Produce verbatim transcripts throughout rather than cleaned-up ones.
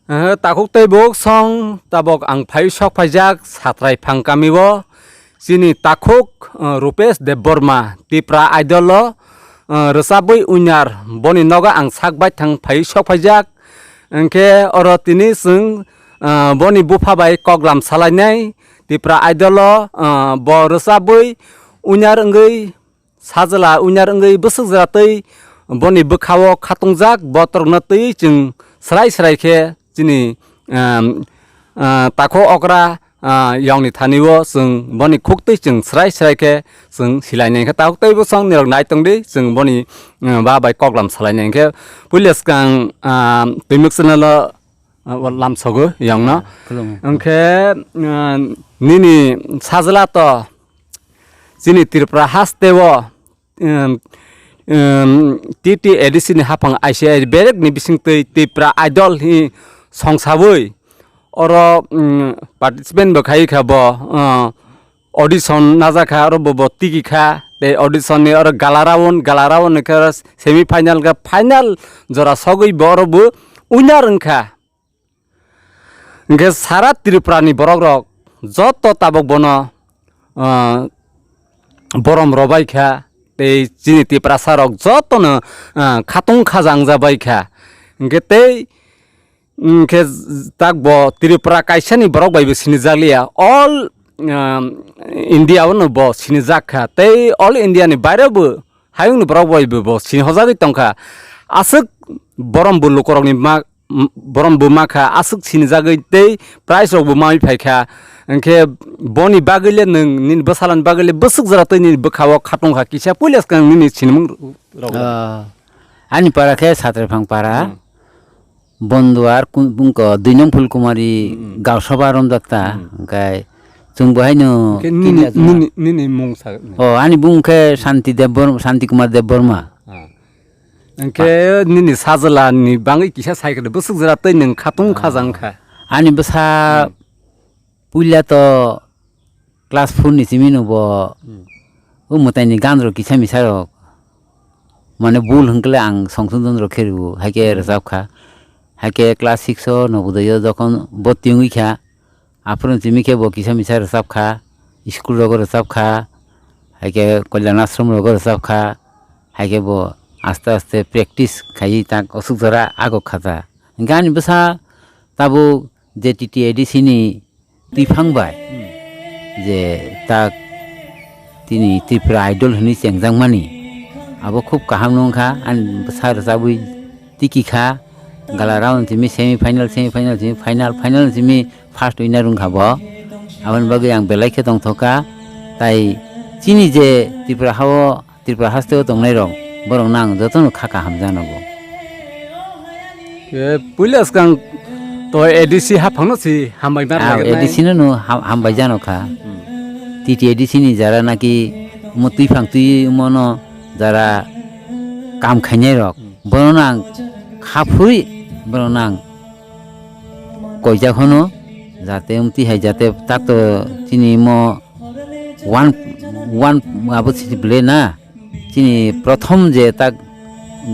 Eh, takhuk tei buk song tabok ang phai sok phaijak Satrai Phang kami o chini takhuk, eh, Rupesh Debbarma Tipra Idol o, eh, rwchabwi uinar boni nogo ang sak baithang phai sok phaijak. Hwnkhe oro tini chwng, eh, boni bupha bai koklam salainai Tipra Idol o, eh, bo rwchabwi uinar wngwi sajla uinar wngwi bwswk jora twi boni bwkha-o khatungjak, botrokno twi chwng swrai swrai khe chini, um, uh, takho okra, uh, yongni thani-o chwng boni khuk twi chwng swrai swrai khe chwng silainai khe takhuk tei bwsong nirok nai tongdi chwng boni, uh, ba bai koklam salainai khe puila swkang, um, Twimuk channel-o ah, o lamsogo yongno. Ah, khulumkha. Hwnkhe, ah, nini sajla to chini Tripura hasteo, em, em, T T A D C ni haphang I C I berek ni bisingtwi Tipra Idol hi songsawi oro, em, participant bo khai kha bo, ah, audition najak kha, oro bo, bo tiki kha, tei audition ni oro gala round, gala round ni khe semi final khe final jora sogwi bo oro bo winner wngkha. Hwnkhe sara Tripura ni borok rok joto tabok bono, ah, borom robai kha, tei chini Tiprasa rok joto no, ah, khatung khajang jabai kha. Hwnkhe tei, hwnkhe tak bo Tripura kaisa ni borok bai bo sinijakliya, all, ah, India o no bo sinijak kha, tei all India ni baire bo hayung ni borok bai bo, bo sini hojagwi tongkha. Aswk borom bo lukorok ni ma, m-, borom bo ma kha, aswk sinijagwi tei prize rok bo mawi phai kha. Hwnkhe boni bagwi le nwng nini bwsalani bagwi le bwswk jora tei nini bwkha-o khatung kha kisa puila swkang nini sinimung rok. Ah, ani para khe Satraiphang para. Hmm. Bonduar kun-, bungko dui nong Phulkumari Hmm. Gausaba romjakta, Hmm. hwnkhe chwng bo haino Hwnkhe nini, tinta jora. Nini, nini mung sa. O, ani bung khe Shanti Debbar-, Shanti Kumar Debbarma. Ah. Hwnkhe nini sajla ni bangwi kisa sai khe bwswk jora tei nwng khatung Ah. khajang kha. Ani bwsa Hmm. puila to class four ni simi no bo Hmm. o mwtai ni gan rok kisa misa rok mane bul hwnkhe le ang songson don rok khe rw hai khe Hmm. rwchap kha. Hai khe class six o Nobodoy o jokhon boti wngwi kha, aphuru simi khe bo kisa misa rwchap kha, school rogo rwchap kha, hai khe Kalyan Ashram rogo rwchap kha, hai khe bo aste aste practice khaiwi tak osuk jora agok kha ta. Hwnkhe ani bwsa tabuk je T T A D C ni twiphang bai Hmm. je tak tini Tripura Idol hwnwi chengjakmani abo khub kaham nung kha, ani bwsa rwchabwi tiki kha, gala round simi semi final, semi final simi final, final simi first winner wng kha bo. Aboni bagwi ang belai khe tongthok kha, tai chini je Tripura ha-o Tripura haste o tongnai rok, borok no ang joto no kha kaham jano bo. Ke puila swkang to A D C haphang no si hambai mar Ah, lagir nai. A D C no no ham-, hambai jano kha. Hmm. T T A D C ni jara naki mo twiphang twi mo no jara kam khainai rok, Hmm. bono no ang kha phuri bono no ang koijak hono jate umti hai jate tak to chini mo one, one abo si ble na. Chini prothom je tak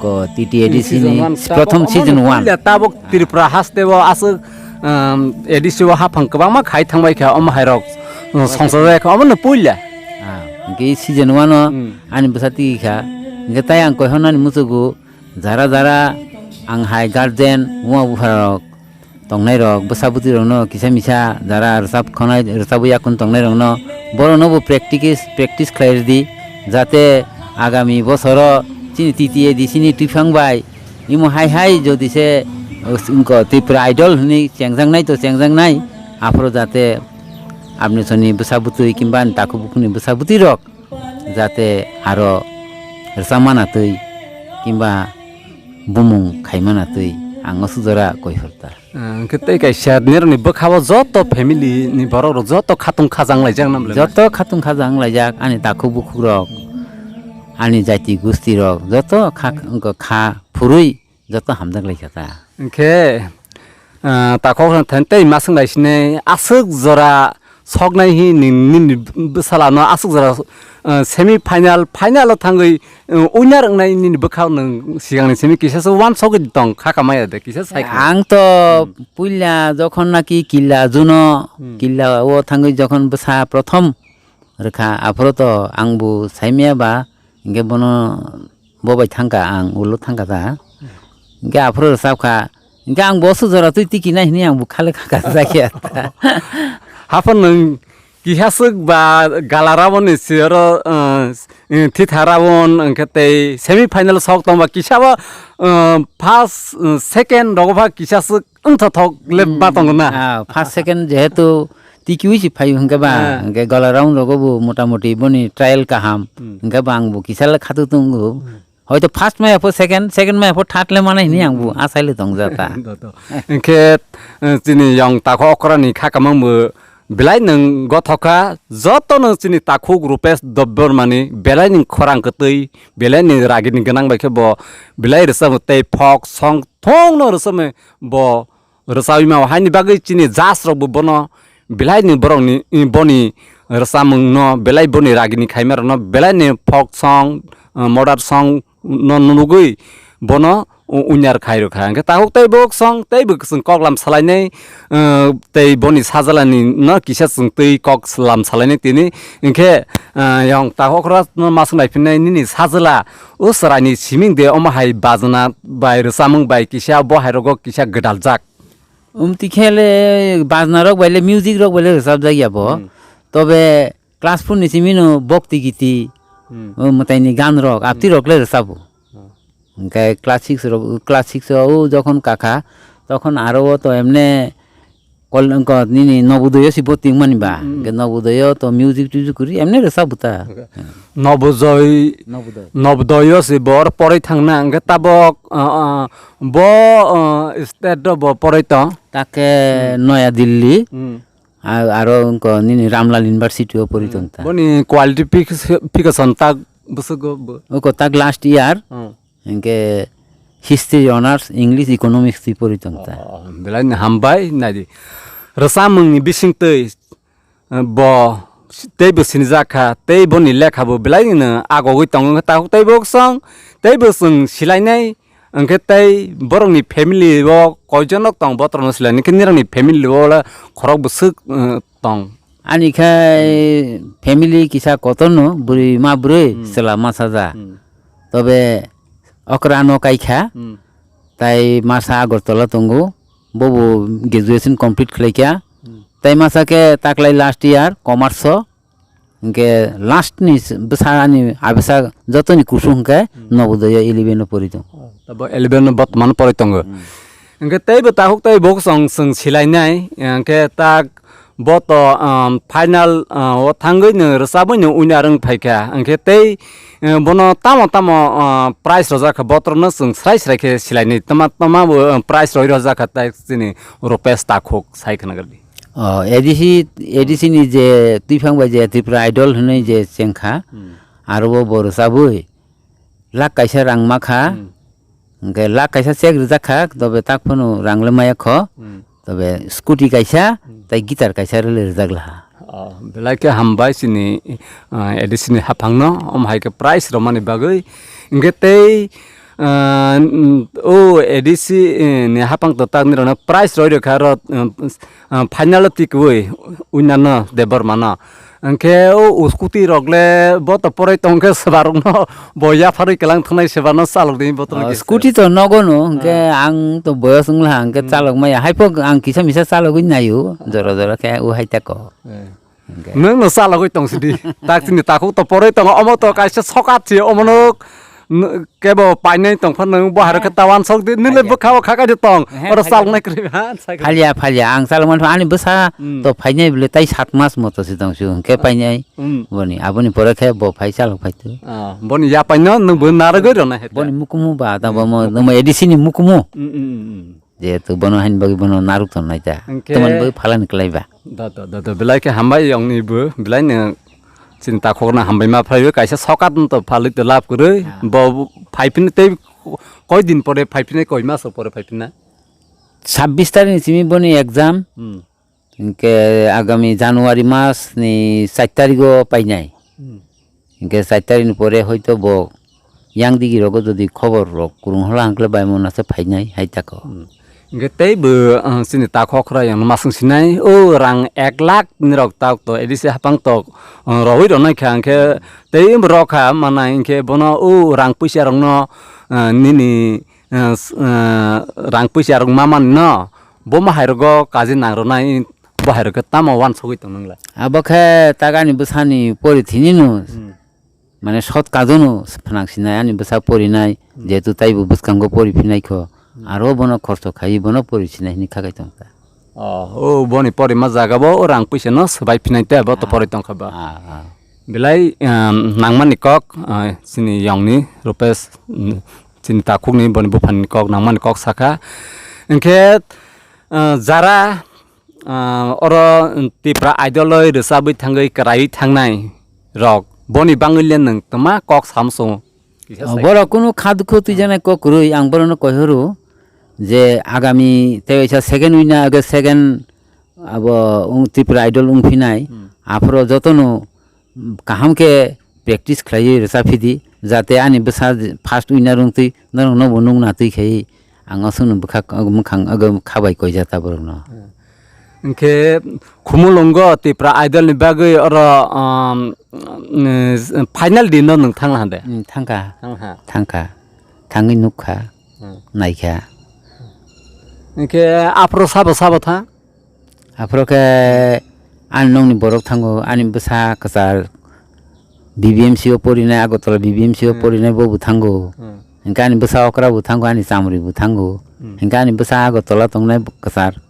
go T T A D C ni season one, prothom tabok season omo one. Puila tabok Tripura haste o aswk, um, A D C o haphang kwbangma khai thangbai kha, omo hai rok, um, songsa jaya kha, omo no puila. Ah, hwnkhe season one o Hmm. ani bwsa tigi kha. Hwnkhe tai ang koi hwnani muchugo jara jara ang hai guardian, buma bupha rok tongnai rok, bwsa bwtwi rok no kisa misa jara rwchap khonai, rwchabwi yakun tongnai rok no, borok no bo practice, practice khlai rwdi, jate agami bosoro chini T T A D C ni twiphang bai imo hai hai jodi se, uh, wngkha Tripura Idol hwnwi chengjaknai to chengjaknai, aphuru jate abni soni bwsa bwtwi kimba ani takhuk bukhukni bwsa bwtwi rok jate aro rwchapmana twi kimba bumung khaimana twi ang o sujora koi horta. Ah, hwnkhe tei kaisa nirokni bwkha-o joto family ni borok rok joto khatung khajang laijak na bwlai? Joto khatung khajang laijak, ani takhuk bukhuk rok, ani jati gusti rok joto kha, wngkha kha phurwi joto hamjak lai kha ta. Hwnkhe, ah, takhuk thani tei maswk lai sini aswk jora soknai hi nini bwsala no aswk jora, uh, semi final, final o thangwi, uh, winner wngnai nini bwkha nwng sigang ni simi kisa se uansugwi tong kha kamaya de kisa sai kha. Ang to puila jokhon naki killa juno, killa o thangwi jokhon bwsa prothom rwkha, aphuru to ang bo saimaya ba, hinkhe bono bo bai thangkha, ang ulo thangkha ta. Hinkhe aphuru rwchapkha, hinkhe ang bo aswk jora twi tiki nai hwnwi ang bo khale kha kha jakya ta. Haphano nwng kihaswk ba gala raboni si oro, uh, thitha rabon hinkhe tei semi final sok tongba kisa bo, uh, first, uh, second rogo pha kisaswk wngthothok le ba tongo na. Ah, first second jehetu tikiwi si phaio hwnkhe ba, hwnkhe gola round rogo bo motamoti boni trial kaham. Hwnkhe ba ang bo kisa le khatuk tongo. Hoito first maya pho second, second maya pho third le manai hwnwi ang bo asai le tongja ta. Hwnkhe, eh, chini yong takho okra ni kha kamang bo belai nwng gothokha, joto no chini takhuk Rupesh Debbarma ni belai ni khorang kwtwi, belai ni ragi ni gwnang bai khe bo belai rwchapmung tei folk song thong no rwchapmung bo rwchapwi mao. Haini bagwi chini judge rok bo bono belai ni borok ni, boni rwchapmung no belai boni ragi ni khaima rok no belai ni folk song, eh, modern song no nugwi bono u-, unyar khai rwkha. Hwnkhe takhuk tei bok song tei bo chwng kok lam salainai, eh, tei boni sajla ni no kisa chwng twi kok lam salainai tini. Hwnkhe, eh, yong takhuk ro no masuk nai phinnai nini sajla o chwrai ni siming de omo hai bajna bai rwchapmung bai kisa bo hai rogo kisa gwdaljak. Umti khe le bajna rok bai le music rok bai le rwchapjak ya bo. Tobe class four ni simi no bokti giti, o mwtai ni gan rok, apti rok le rwchabo. Hwnkhe class six rok, class six o o jokhon kakha, tokhon aro o to emne kol-, wngkha nini Nobodoyo si boti wngmani ba. Hwnkhe Nobodoyo to music tuju kwrwi emne rwchabo ta. Nobodoy, Nobodoy. Nobodoyo si bor poroi thangna, hwnkhe tabok, uh, uh, bo, uh, state o bo poroi tong. Take Noya Delhi. A-, aro wngkha nini Ramlal University o pori tong ta. Boni qualification tak bwswk go bo? Wngkha tak last year. Hwnkhe History Honours, English, Economics twi pori tong ta. Oh, belai ni hambai, naidi. Rwchapmung ni bising twi, eh, bo tei bo sinijak kha, tei boni lekha bo belai ni agogwi tongo, takhuk tei bo song, tei bo chwng silainai, hwnkhe tei borok ni family o koijon rok tong, botrok no silainai khe nirok ni family o le khorok bwswk, eh, tong? Ani khai family kisa kotor no, bwrwi ma bwrwi, chwla masa ja. Tobe okra no kai kha, tai masa Agartala tongo, bobo graduation complete khlai kha. Tai masa khe taklai last year commerce o, hwnkhe last ni s-, bwsa ani abisa jotoni kusu hwnkhe Nobodoyo eleven o pori tongo. Oh, tabo eleven o botman pori tongo. Hwnkhe teibo takhuk tei bo chwng chwng silainai, hwnkhe tak bo to, um, final, uh, o thangwi no rwchabwi no winner wng phaikha. Hwnkhe tei, uh, bono tamo tamo, uh, prize rwjak kha, botrokno chwng srai srai khe silainai. Tama tama bo, uh, prize roi rwjak kha tai chini Rupesh Takhuk sai khna gari. Oh, A D C, A D C ni je twiphang bai je Tripura Idol hwnwi je chengkha, aro bo bo rwchabwi lakh kaisa rang ma kha, hwnkhe lakh kaisa check rijak kha, tobe tak phano rang le maya kho, tobe scooty kaisa, tei guitar kaisa rwle rijak laha. Oh, belai khe hambai chini, ah, A D C ni haphangno, omo hai khe prize rwmani bagwi. Hwnkhe tei, ah, o A D C, eh, ni haphang to tak nirokno prize roi rwkha aro, ah, final o tikwi winner no Debbarma no. Hwnkhe o scooty rok le bo to poroi tong khe swba rokno bo yapharwi kelang thwngnai swba no chalok di bo to. Ah, scooty to nogo no, hwnkhe ang to boyos wngla hwnkhe chalok maya. Haiphok ang kisa misa chalogwi naio, jora jora khe o hai tako. Eh. Hwnkhe. Nwng no chalogwi tong sidi. Tak chini takhuk to poroi tongo, omo to kaisa sokat si, omo no n-, kebo painai tong phano nwng bo hai khe tawan sok di, nini le bwkha o kha kai tong. Oro chalnai kwrwi ha, sai. Phalya, phalya, ang chalok man ani bwsa to phainai bwle tai sat mas moto si tong su, hwnkhe painai. Boni, aboni pore khe bo phai chalok phai tu. Ah, boni ya paino nwng bo narwgwi rwna he. Boni mukumu ba, ta bo mo, mo A D C ni mukumu. Jehetu bono haini bagwi bono narwk tongnai ta. Hwnkhe tamoni bagwi phalani kwlai ba. Da, da, da, da, belai khe hambai yongni bo, belai no chini takhukno hambai ma phlaiwi kaisa sokat no to phalwi to lab kwrwi. Bo phaiphino tei koi din pore phaiphino, koi maso pore phaiphino? Sabbish tarikh ni simi boni exam. Hmm. Hinkhe agami January mas ni char tarigo painai. Hmm. Hinkhe char tarikni pore hoito bo yang digi rogo jodi khobor rok kwrwng hola hwnkhe bai mona se phainai hai tako. Hmm. Hinkhe tei bo, ah, chini takhok khra yang masung sinai, o rang ek lakh ni rok tak to, A D C hapang tok, ah, rowui rwnai kha, hinkhe tei bo rok kha manai, hinkhe bono o rang puisa rokno, ah, nini, ah, s-, ah, rang puisa rok ma man no, bo ma hai rogo kaji nang rwnai, bo hai rok tamo wansugui tong nang le. Abo khe tak ani bwsani pori thini no. Hmm. Mane sot kajono phnang sinai ani bwsa porinai, Hmm. jehetu taibo bwskango pori phinai kho, Hmm. aro bono khorcho khai bono pori sinai hini khakai tongkha. Oh, o boni porima jaga bo o rang puisa no swbai phinai te bo to Ah. Pori tongkha ba. Ah, ah. Belai, um, nangmani kok, ah, chini yongni Rupesh, mm, chini takhukni boni buphani kok nangmani kok sakha. Hinkhe, ah, jara Ah, oro Tipra Idol oi rwchabwi thangwi kwraiwi thangnai rok boni bangwi le nwng twma kok sam swngo? Kisa Ah, sai. Borok kunu kha dukhu twijaknai kok kwrwi ang borokno koi horo je agami tei waisa second winner age second abo wng Tipra Idol wng phinai Hmm. aphuru jotono kaham khe practice khlaiwi rwchap phidi, jate ani bwsa first winner wngtwi norokno bo nukna twi khai ang aswkno bwkha mwkhang age kha bai koijak ta borokno. Hinkhe Khumulwngo Tipra Idol ni bagwi oro, um, mm, final din no nwng thangla hande? Hmm, thangkha. Thangha. Thangkha. Thangwi nukha. Hmm. Naikha. Hinkhe aphuru sabo sabo tha? Aphuru khe ani nokni borok thango, ani bwsa kwchar B B M C o porinai, Agartala B B M C o Hmm. Porinai bo bo thango. Hmm. Hinkhe ani bwsa okra bo thango, ani chamri bo thango. Hmm. Hinkhe ani bwsa Agartala tongnai kwchar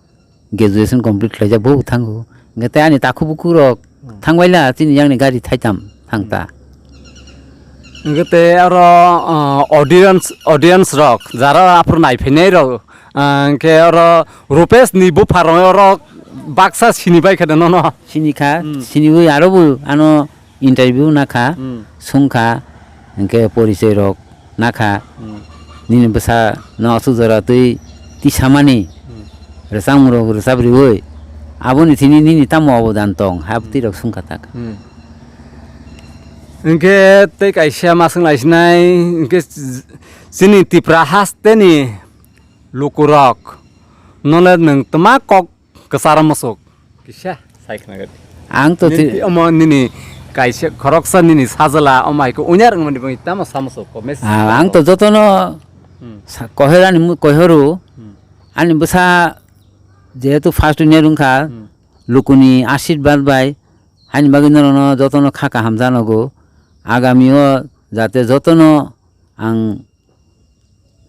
graduation complete khlaijak bo bo thango. Hinkhe tei ani takhuk bukhuk rok Hmm. thangbaila chini yakni gari thaitam thangta. Hinkhe tei aro, uh, audience, audience rok jara aphuru naiphainai rok, uh, hinkhe oro Rupesh ni bupha rok oro baksa sini bai khe nono. Sini kha, Hmm. Siniwi aro bo ano interview na kha, Hmm. Sung kha, hinkhe porichoi rok na kha. Hmm. Nini bwsa no aswk jora twi tisamani Hmm. rwchapmung rok rwchap riwi aboni thini nini tamo obodan tong ha Hmm. Bwtwi rok sung kha tak. Hmm. Hinkhe tei kaisa ma swng lai sinai, hinkhe chini Tipra hasteni lukurok nole nwng twma kok kwcharo muchuk kisa sai khna gadi. Ang to nini ti- omo nini kaisa khoroksa nini sajala omo hai khe uinar wngmani bagwi tamo sa muchuk ko mes Ah, ang to jotono Hmm. sa-, kohor ani mu-, kohoro Hmm. ani bwsa jehetu first winner wngkha Hmm. lukuni ashirbad bai haini bagwi norokno jotono kha kaham janogo agami o jate jotono ang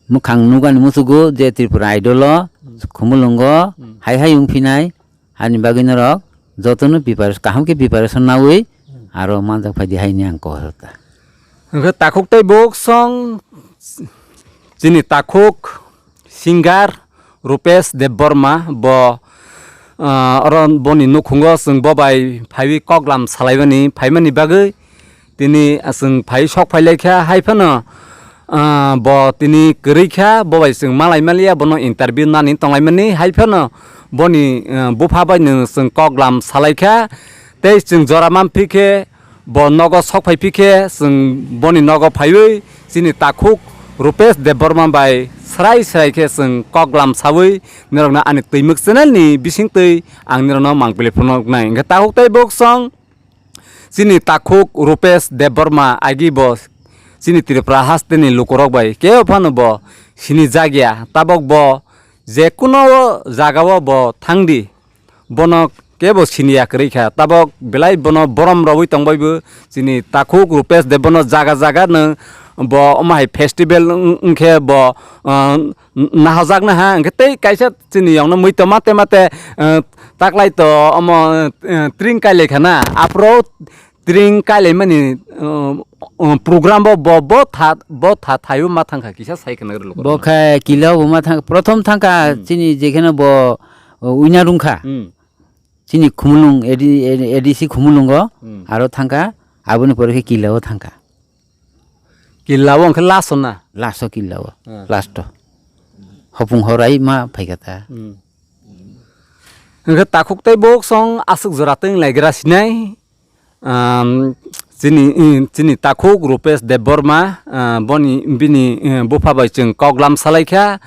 mwkhang nukani muchugo je Tripura Idol o Hmm. Khumulwngo Hmm. Hai hai wng phinai. Ani bagwi norok jotono preparation, kaham khe preparation nawi Hmm. Aro manjak phaidi haini ang kok ta. Hwnkhe takhuk tei buk song chini takhuk singer Rupesh Debbarma bo, ah, oro boni nukhungo chwng bo bai phaiwi koklam salaimani phaimani bagwi tini chwng phai sok phailaikha, hai phano, ah, bo tini kwrwi kha, bo bai chwng malai maliya, bono interview nani tonglaimani, hai phano boni, ah, bupha bai no chwng koklam salaikha, tei chwng jora manphi khe, bo nogo sok phai phi khe, chwng boni nogo phaiwi chini takhuk Rupesh Debbarma bai srai srai khe chwng koklam sawi norokno ani Twimwk channel ni bisingtwi ang norokno mangpili phunuknai. Hwnkhe takhuk tei buk song chini takhuk Rupesh Debbarma agi bo chini Tripura hasteni lukurok bai kebo phano bo sini jakya, tabok bo je kuno jagao bo thangdi. Bono kebo siniya kwrwi kha, tabok belai bono borom rwui tongbai bo. Chini takhuk Rupesh Deb bono jaga jaga no bo omo hai festival wng-, wngkhe bo, ah, nahajak naha, hwnkhe tei kaisa chini yongno mui toma tema te, ah, taklai to omo, ah, tring kailai khana, aphuru tring kailaimani, ah, ah, program bo, bo, bo tha, bo tha, thaio ma thangkha kisa sai khna rwlo. Bo khe kila bo ma thang, prothom thangkha Hmm. Chini jekheno bo, o, winner wngkha. Hmm. Chini Khumulwng A D, A D C Khumulwngo Hmm. Aro thangkha, aboni pore khe kila o thangkha. Kila o hwnkhe last o na? Last o kila o, Hmm. Last o. Hopung horai ma phaikha ta. Hmm. Hwnkhe takhuk tei bok song aswk jora tei laigra sinai. Um, chini, chini takhuk Rupesh Debbarma, uh, boni, bini, uh, bupha bai chwng koklam salaikha.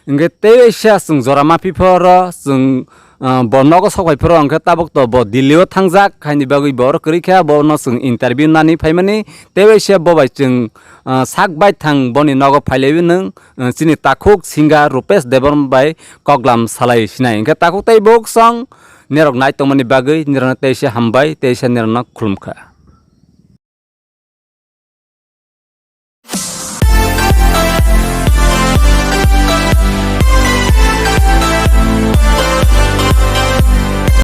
Hwnkhe tei waisa chwng jora maphi phoro chwng, uh, bo nogo sok bai phoro hwnkhe tabuk to bo Delhi o thangjak, haini bagwi bo oro kwrwi kha, bono chwng interview nani phaimani. Tei waisa bo bai chwng, uh, sak bai thang boni nogo phailaiwi nwng, uh, chini takhuk singer Rupesh Debbarma bai koklam salai sinai. Hwnkhe takhuk tei bok song nerok nai tongmani bagwi nerokno teisa hambai, teisa nerokno khulumkha.